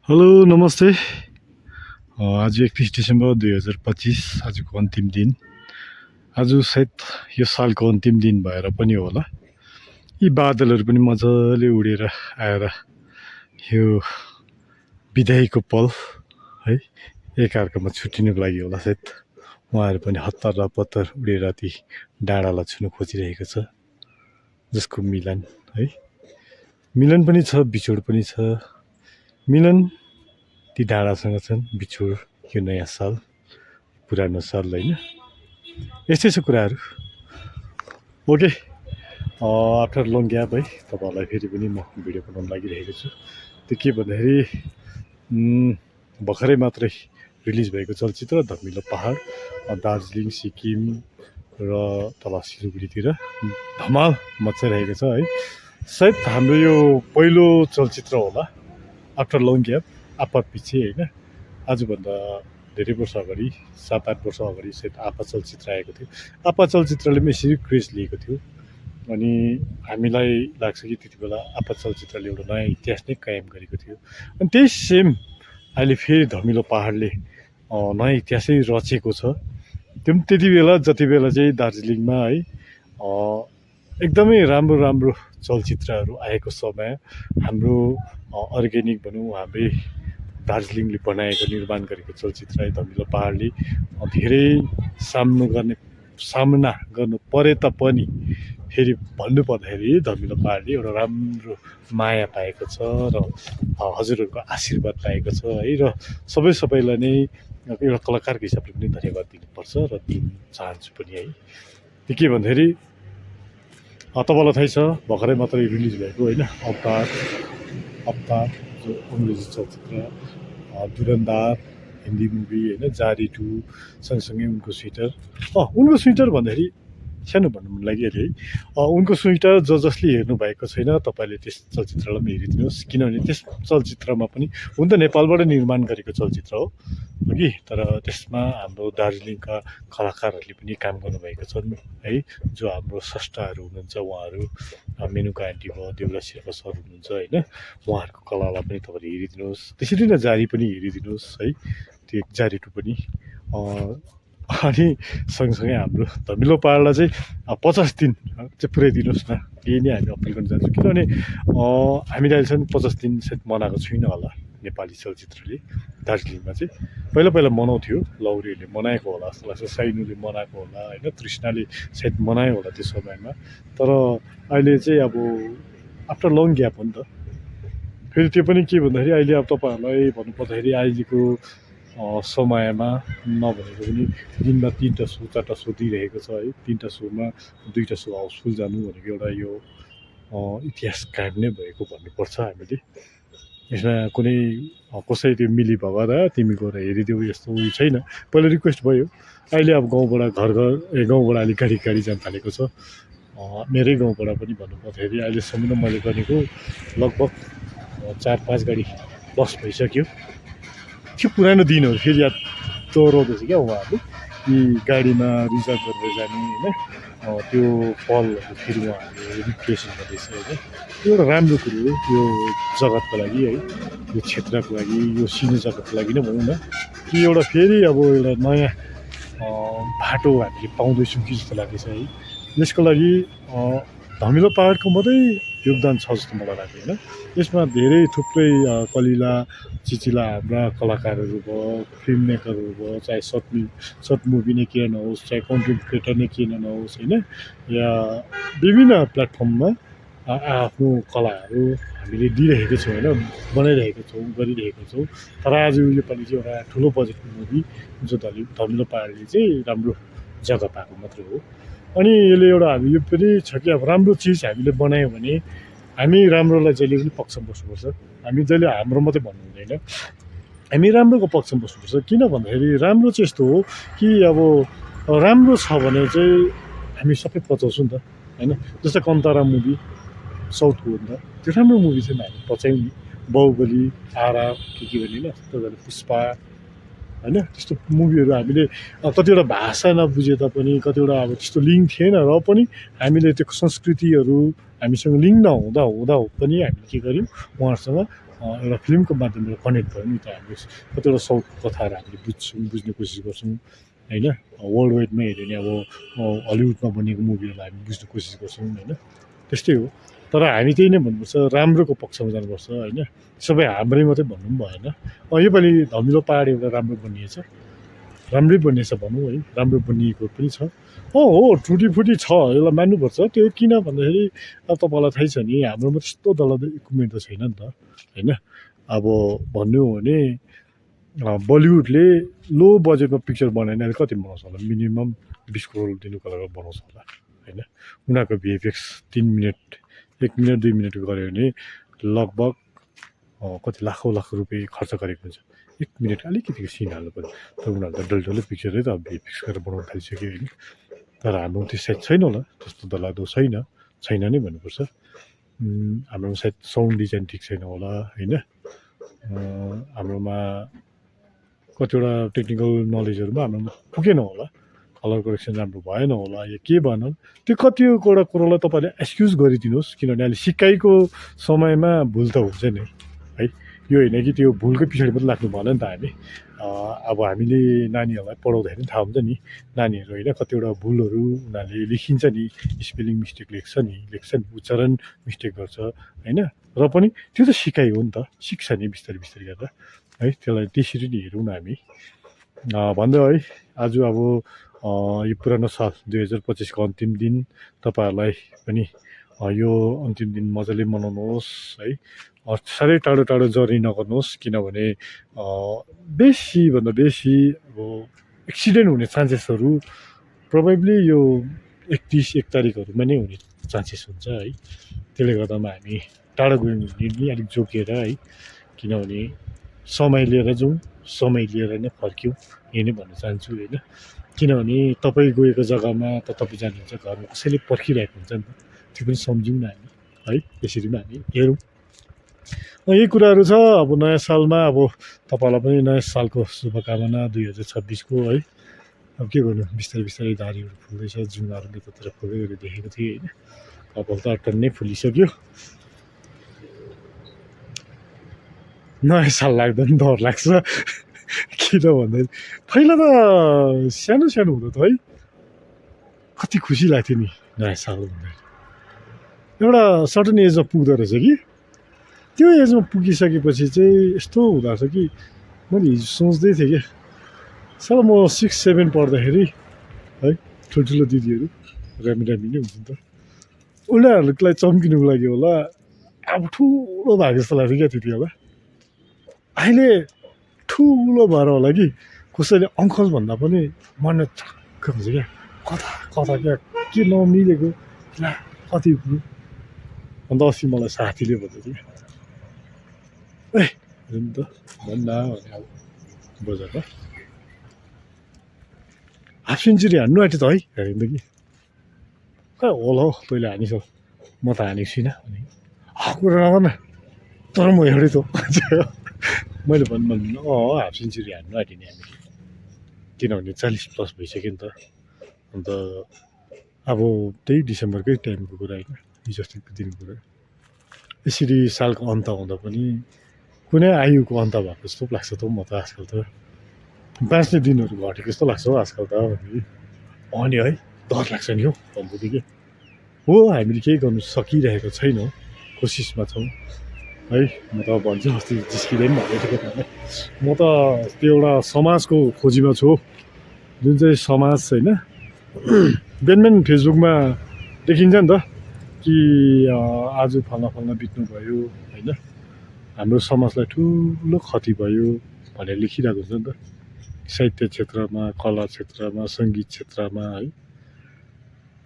Hello नमस्ते। आज 31 December 2025 आजको अन्तिम दिन। आज सायद यो सालको अन्तिम दिन भएर पनि होला यी बादलहरू पनि मजाले उडेर आएर यो बिदाईको पल है एकअर्कामा छुट्टिनुको लागि होला सायद उहाँहरू पनि हतार पत्तर उडेर ती डाँडालाई छुनु खोजिरहेको छ जसको मिलन है मिलन पनि छ बिछोड पनि छ। मिलन ती डाँडासँग छन्, बिछोड यो नयाँ साल पुरानो साल होइन। यस्तै छ कुराहरू। ओके, आफ्टर लङ ग्याप है तपाईँहरूलाई फेरि पनि म भिडियो बनाउन लागिरहेको छु। त्यो के भन्दाखेरि भर्खरै मात्रै रिलिज भएको चलचित्र धमिलो पहाड दार्जिलिङ सिक्किम र तल सिलगढीतिर धमाल मचाइरहेको छ है। सायद हाम्रो यो पहिलो चलचित्र होला आफ्टर लङ ग्याप आपा पछि होइन। आजभन्दा धेरै वर्ष अगाडि 7-8 वर्ष अगाडि सायद आपा चलचित्र आएको थियो। आपा चलचित्रले पनि यसरी क्रेज लिएको थियो अनि हामीलाई लाग्छ कि त्यति बेला आपा चलचित्रले एउटा नयाँ इतिहास नै कायम गरेको थियो। अनि त्यही सेम अहिले फेरि धमिलो पहाडले नयाँ इतिहासै रचेको छ। त्यो पनि त्यति बेला जति बेला चाहिँ दार्जिलिङमा है एकदमै राम्रो राम्रो चलचित्रहरू आएको समय हाम्रो अर्ग्यानिक भनौँ हाम्रै दार्जिलिङले बनाएको निर्माण गरेको चलचित्र है धमिलो पहाडले धेरै सामना गर्नु परे तापनि फेरि भन्नुपर्दाखेरि धमिलो पहाडले एउटा राम्रो माया पाएको छ र हजुरहरूको आशीर्वाद पाएको छ है। र सबैलाई नै एउटा कलाकारको हिसाबले पनि धन्यवाद दिनुपर्छ र दिन चाहन्छु पनि है। त्यो के भन्दाखेरि तपाईँलाई थाहै छ भर्खरै मात्रै रिलिज भएको होइन अवतार जो अङ्ग्रेजी चलचित्र, धुरन्धर हिन्दी मुभी होइन, जारी 2 सँगसँगै उनको स्वेटर भन्दाखेरि सानो भन्नु मन लागिहाल्यो है। उनको स्वेटर जसले हेर्नु भएको छैन तपाईँले त्यस चलचित्रलाई पनि हेरिदिनुहोस्, किनभने त्यस चलचित्रमा पनि हुन त नेपालबाट निर्माण गरेको चलचित्र हो कि तर त्यसमा हाम्रो दार्जिलिङका कलाकारहरूले पनि काम गर्नुभएको छन् है। जो हाम्रो स्रष्टाहरू हुनुहुन्छ उहाँहरू मेनुका आन्टी भयो, देउरा शेर्पा सर हुनुहुन्छ होइन, उहाँहरूको कलालाई पनि तपाईँले हेरिदिनुहोस्। त्यसरी नै जारी पनि हेरिदिनुहोस् है, त्यो जारी 2 पनि। अनि सँगसँगै हाम्रो धमिलो पहाडलाई चाहिँ 50 दिन चाहिँ पुर्याइदिनुहोस् न, यही नै हामी अपिल गर्न चाहन्छौँ। किनभने हामीले अहिलेसम्म 50 दिन सायद मनाएको छैन होला नेपाली चलचित्रले दार्जिलिङमा चाहिँ। पहिला मनाउँथ्यो, लौरीहरूले मनाएको होला जस्तो लाग्छ, साइनुले मनाएको होला होइन, तृष्णाले सायद मनायो होला त्यो समयमा। तर अहिले चाहिँ अब आफ्टर लङ ग्याप हो नि त। फेरि त्यो पनि के भन्दाखेरि अहिले अब तपाईँहरूलाई भन्नुपर्दाखेरि अहिलेको समयमा नभनेको पनि दिनमा 3टा सो 4टा सो दिइरहेको छ है। 3टा सोमा 2टा सो हाउसफुल जानु भनेको एउटा यो इतिहास कायम नै भएको भन्नुपर्छ हामीले। यसमा कुनै कसै त्यो मिली भगत तिमी गएर हेरिदेऊ यस्तो उयो छैन। पहिला रिक्वेस्ट भयो, अहिले अब गाउँबाट गाउँबाट अलिक गाडी जान थालेको छ। मेरै गाउँबाट पनि भन्नुपर्दाखेरि अहिलेसम्म मैले गरेको लगभग 4-5 गाडी बस भइसक्यो। त्यो पुरानो दिनहरू फेरि याद दोहोऱ्याउँदैछ क्या उहाँहरूले, यी गाडीमा रिजर्भ गरेर जाने होइन, त्यो पलहरू फेरि उहाँहरूले रिक्रिएसन गर्दैछ होइन। त्यो एउटा राम्रो कुरो हो यो जगतको लागि है, यो क्षेत्रको लागि, यो सिने जगतको लागि नै भनौँ न कि एउटा फेरि अब एउटा नयाँ बाटो हामीले पाउँदैछौँ कि जस्तो लाग्दैछ है। यसको लागि धमिलो पहाडको मात्रै योगदान छ जस्तो मलाई लाग्यो होइन। यसमा धेरै थुप्रै कलिला चिचिला हाम्रा कलाकारहरू भयो, फिल्म मेकरहरू भयो, चाहे सर्ट मुभी नै किन नहोस्, चाहे कन्टेन्ट क्रिएटर नै किन नहोस् होइन, या विभिन्न प्लेटफर्ममा आफ्नो कलाहरू हामीले दिइरहेको छौँ होइन, बनाइरहेको छौँ, गरिरहेको छौँ। तर आज योपालि चाहिँ एउटा ठुलो बजेटको मुभी जो धमिलो पहाडले चाहिँ राम्रो जग्गा पाएको मात्र हो। अनि यसले एउटा हामी यो पनि छ कि अब राम्रो चिज हामीले बनायौँ भने हामी राम्रोलाई जहिले पनि पक्षमा बस्नुपर्छ। हामी जहिले हाम्रो मात्रै भन्नु हुँदैन, हामी राम्रोको पक्षमा बस्नुपर्छ। किन भन्दाखेरि राम्रो चाहिँ यस्तो हो कि अब राम्रो छ भने चाहिँ हामी सबै पचाउँछौँ नि त होइन। जस्तै कन्तारा मुभी साउथको हो नि त, त्यो राम्रो मुभी चाहिँ हामी पचायौँ नि। बाहुबली, आरआर के भने होइन, पुष्पा होइन, त्यस्तो मुभीहरू हामीले कतिवटा भाषा नबुझे तापनि कतिवटा अब त्यस्तो लिङ्क थिएन र पनि हामीले त्यो संस्कृतिहरू हामीसँग लिङ्क नहुँदा पनि हामीले के गर्यौँ उहाँहरूसँग एउटा फिल्मको माध्यमबाट कनेक्ट भयो नि त हामीले कतिवटा साउथको कथाहरू हामीले बुझ्ने कोसिस गर्छौँ होइन वर्ल्ड वाइडमा हेऱ्यो भने अब हलिउडमा बनेको मुभीहरूलाई हामी बुझ्ने कोसिस गर्छौँ होइन त्यस्तै हो तर हामी त्यही नै भन्नुपर्छ राम्रोको पक्षमा जानुपर्छ होइन सबै हाम्रै मात्रै भन्नु पनि भएन योपालि धमिलो पहाड एउटा राम्रो बनिएछ राम्रै बनिएछ भनौँ है राम्रो बनिएको पनि छ हो टुटी फुटी छ यसलाई मान्नुपर्छ त्यो किन भन्दाखेरि अब तपाईँलाई थाहै छ नि हाम्रोमा त्यस्तो डरलाग्दो इक्विपमेन्ट त छैन नि त होइन अब भन्नु हो भने बलिउडले लो बजेटमा पिक्चर बनाएन अहिले कति बनाउँछ होला मिनिमम 20 करोड दिनुको लागि बनाउँछ होला होइन उनीहरूको भिएफएक्स 3 मिनट 1 मिनट 2 मिनट गऱ्यो भने लगभग कति लाखौँ लाख रुपियाँ खर्च गरेको हुन्छ 1 मिनट अलिकतिको सिन हाल्नु पऱ्यो तर उनीहरू त डल्डल्लै पिक्चरै त अब भिएफएक्स गरेर बनाउनु थालिसक्यो होइन तर हाम्रो त्यो सायद छैन होला त्यस्तो डरलाग्दो छैन नै भन्नुपर्छ हाम्रोमा सायद साउन्ड डिजाइन ठिक छैन होला होइन हाम्रोमा कतिवटा टेक्निकल नलेजहरूमा हाम्रोमा पुगेन होला कलर करेक्सन राम्रो भएन होला या के भएन त्यो कतिवटा कुरोलाई तपाईँले एक्सक्युज गरिदिनुहोस् किनभने अहिले सिकाइको समयमा भुल त हुन्छ नि है यो होइन कि त्यो भुलकै पछाडि मात्रै लाग्नु भएन नि त हामी अब हामीले नानीहरूलाई पढाउँदाखेरि पनि थाहा हुन्छ नि नानीहरू होइन कतिवटा भुलहरू उनीहरूले लेखिन्छ नि स्पेलिङ मिस्टेक लेख्छ नि उच्चारण मिस्टेक गर्छ होइन र पनि त्यो त सिकाइ हो नि त सिक्छ नि बिस्तारै बिस्तारै गरेर है त्यसलाई त्यसरी नै हेरौँ न हामी भन्दै है आज अब यो पुरानो साल 2025को अन्तिम दिन तपाईँहरूलाई पनि यो अन्तिम दिन मजाले मनाउनुहोस् है साह्रै टाढो टाढो जर्नी नगर्नुहोस् किनभने बेसीभन्दा बेसी अब एक्सिडेन्ट हुने चान्सेसहरू प्रोबेबली यो 31 तारिकहरूमा नै हुने चान्सेस हुन्छ है त्यसले गर्दामा हामी टाढो गयौँ भने नि अलिक जोगिएर है किनभने समय लिएर जाउँ समय लिएर नै फर्क्यौँ यही नै भन्न चाहन्छु होइन किनभने तपाईँ गएको जग्गामा त तपाईँ जानुहुन्छ घरमा कसैले पर्खिरहेको हुन्छ नि त त्यो पनि सम्झौँ न हामी है यसरी नै हामी हेरौँ यही कुराहरू छ अब नयाँ सालमा अब तपाईँलाई पनि नयाँ सालको शुभकामना 2026को है अब के गर्नु बिस्तारै बिस्तारै दारीहरू फुल्दैछ जुङ्गाहरूले त्यतिर फुल्दै गरेर देखेको थिएँ होइन कपाल त टन्नै फुलिसक्यो नयाँ साल लाग्दा पनि डर लाग्छ किन भन्दाखेरि पहिला त सानो सानो हुँदा त है कति खुसी लाग्थ्यो नि नयाँ साल भन्दाखेरि एउटा सर्टन एजमा पुग्दो रहेछ कि त्यो एजमा पुगिसकेपछि चाहिँ यस्तो हुँदो रहेछ कि मैले हिजो सोच्दै थिएँ क्या साला म 6-7 पढ्दाखेरि है ठुल्ठुलो दिदीहरू रामी रामी नै हुन्छ नि त उनीहरूलाई चम्किनुको लागि होला अब ठुलो भएको जस्तो लाग्थ्यो क्या त्यति बेला अहिले ठुलो भएर होला कि कसैले अङ्कल भन्दा पनि मन छक्क हुन्छ क्या कता क्या के नमिलेको ला कति कुरो अन्त अस्ति मलाई साथीले भन्दै थियो ए हेर्नु त भन्न भने अब बजारमा हाफ सेन्चुरी हान्नु आँट्यो त है हेरेको त कि खै होला हौ तैँले हानिस म त हानेको छुइनँ भने कुरा नगर्न तर म एउटै त मैले भन्नु हाफ सेन्चुरी हान्नु आँट्यो नि हामी किनभने 40+ भइसक्यो नि त अन्त अब त्यही डिसेम्बरकै टाइमको कुरा होइन हिजो अस्तिको दिनको कुरा यसरी सालको अन्त हुँदा पनि कुनै आयुको अन्त भएको जस्तो लाग्छ त म त आजकल त बाँच्ने दिनहरू घटेको जस्तो लाग्छ हौ आजकल त अनि है डर लाग्छ नि हौ भन्दै कि हो हामीले केही गर्नु सकिरहेको छैनौँ कोसिसमा छौँ है म त भन्छु अस्ति जिस्किँदै पनि भनेको थिएँ तपाईँलाई म त त्यो एउटा समाजको खोजीमा छु जुन चाहिँ समाज होइन बिहान फेसबुकमा देखिन्छ नि त कि आज फल्ना बित्नुभयो होइन हाम्रो समाजलाई ठुलो क्षति भयो भनेर लेखिरहेको हुन्छ नि त साहित्य क्षेत्रमा कला क्षेत्रमा सङ्गीत क्षेत्रमा है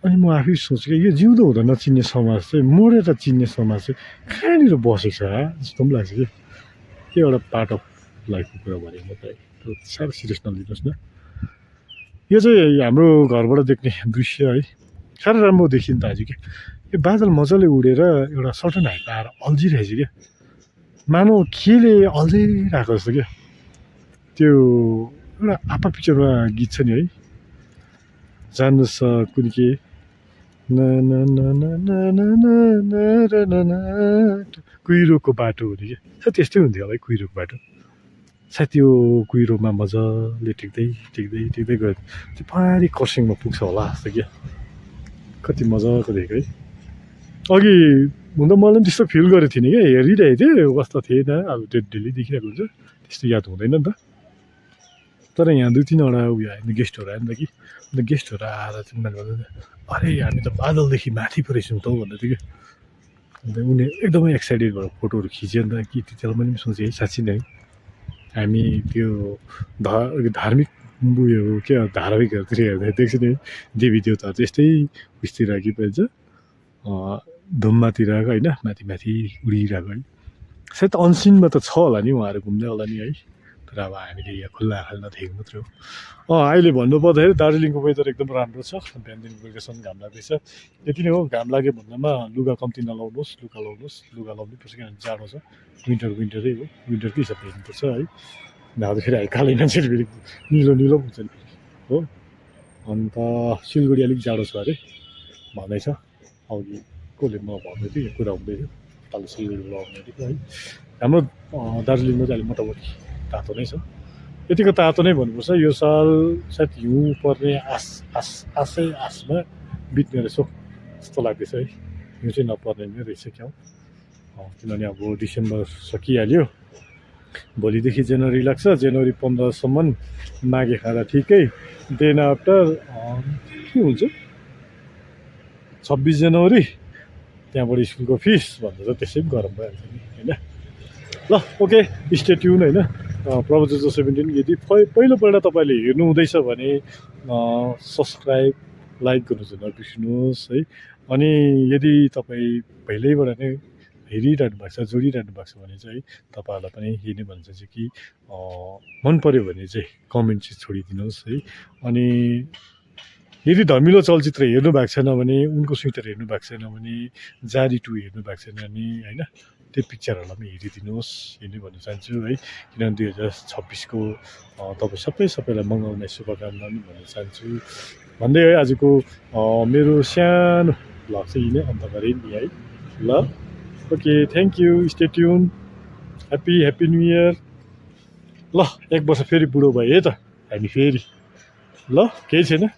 अनि म आफै सोच्छु कि यो जिउँदो हुँदा नचिन्ने समाज चाहिँ मरेर चिन्ने समाज चाहिँ कहाँनिर बसेको छ जस्तो पनि लाग्छ कि एउटा पार्ट अफ लाइफको कुरा भनेको मात्रै साह्रो सिरियस नलिनुहोस् न यो चाहिँ हाम्रो घरबाट देख्ने दृश्य है साह्रो राम्रो देखियो नि त आज कि यो बादल मजाले उडेर एउटा सर्टन हाइटमा आएर अल्झिरहेछ क्या मानव केले अल्झिरहेको जस्तो क्या त्यो एउटा आपा पिक्चरमा गीत छ नि है जान्नुहोस् कुनि के ना ना ना ना ना ना ना ना ना ना ना कुहिरोको बाटो हो नि क्या सायद त्यस्तै हुन्थ्यो होला है कुहिरोको बाटो सायद त्यो कुहिरोमा मजाले टिक्दै टिक्दै टिक्दै गयो त्यो पारी खरसाङमा पुग्छ होला जस्तो क्या कति मजाको देखेको है अघि हुन त मलाई पनि त्यस्तो फिल गरेको थिइनँ क्या हेरिरहेको थिएँ कस्तो थिएन अब त्यो डेली देखिरहेको हुन्छ त्यस्तो याद हुँदैन नि त तर यहाँ 2-3वटा उयो आयो नि गेस्टहरू आयो नि त कि अन्त गेस्टहरू आएर चाहिँ उनीहरूले भन्दै थियो, अरे हामी त बादलदेखि माथि पो रहेछौँ त हौ भन्दै थियो क्या अन्त उनी एकदमै एक्साइटेड भएर फोटोहरू खिच्यो नि त कि त्यति बेला मैले पनि सोचेँ है साँच्ची नै हामी त्यो धार्मिक उयो के धारावाहिकहरूतिर हेर्दा देख्छु नि देवी देवताहरू चाहिँ यस्तै उयसतिर कि भन्छ धुम्मातिर होइन माथि माथि उडिरहेको है सायद अनसिनमा त छ होला नि उहाँहरू घुम्दै होला नि है तर अब हामीले यहाँ खुल्ला आँखाले नदेखेको मात्रै हो अहिले भन्नुपर्दाखेरि दार्जिलिङको वेदर एकदम राम्रो छ बिहानदेखि बेलुकासम्म घाम लाग्दैछ यति नै हो घाम लाग्यो भन्दामा लुगा कम्ती नलाउनुहोस् लुगा लाउनै पर्छ किनभने जाडो छ विन्टरै हो विन्टरकै हिसाबले हेर्नुपर्छ है नभए फेरि कालै मान्छेहरू फेरि निलो निलो हुन्छ नि हो अन्त सिलगढी अलिक जाडो छ अरे भन्दैछ अघि कसले म भन्दै थियो यो कुरा हुँदै थियो तल सिलगढी लगाउने है हाम्रो दार्जिलिङमा चाहिँ अलिक मोटामोटी तातो नै छ यतिको तातो नै भन्नुपर्छ यो साल सायद हिउँ पर्ने आसमा बित्ने रहेछ जस्तो लाग्दैछ है हिउँ चाहिँ नपर्ने नै रहेछ क्या हो किनभने अब डिसेम्बर सकिहाल्यो भोलिदेखि जनवरी लाग्छ जनवरी 15सम्म माघे खाँदा ठिकै देन आफ्टर के हुन्छ 26 जनवरी त्यहाँबाट स्कुलको फिस भन्दा त त्यसै पनि गरम भइहाल्छ नि होइन ल ओके स्टे ट्युन होइन प्रवचन 17 यदि पहिलोपल्ट तपाईँले हेर्नु हुँदैछ भने सब्सक्राइब लाइक गर्नु चाहिँ नबिर्सिनुहोस् है अनि यदि तपाईँ पहिल्यैबाट नै हेरिरहनु भएको छ जोडिरहनु भएको छ भने चाहिँ है तपाईँहरूलाई पनि यही नै भन्न चाहन्छु कि मन पऱ्यो भने चाहिँ कमेन्ट चाहिँ छोडिदिनुहोस् है अनि यदि धमिलो चलचित्र हेर्नु भएको छैन भने उनको स्वेटर हेर्नु भएको छैन भने जारी 2 हेर्नु भएको छैन भने होइन त्यो पिक्चरहरूलाई पनि हेरिदिनुहोस् यही नै भन्न चाहन्छु है किनभने 2026को तपाईँ सबैलाई मङ्गलमय शुभकामना पनि भन्न चाहन्छु भन्दै है आजको मेरो सानो भ्लग चाहिँ यही नै अन्त गरेँ नि है ल okay thank you stay tune happy new year ल 1 वर्ष फेरि बुढो भयो है त हामी फेरि ल केही छैन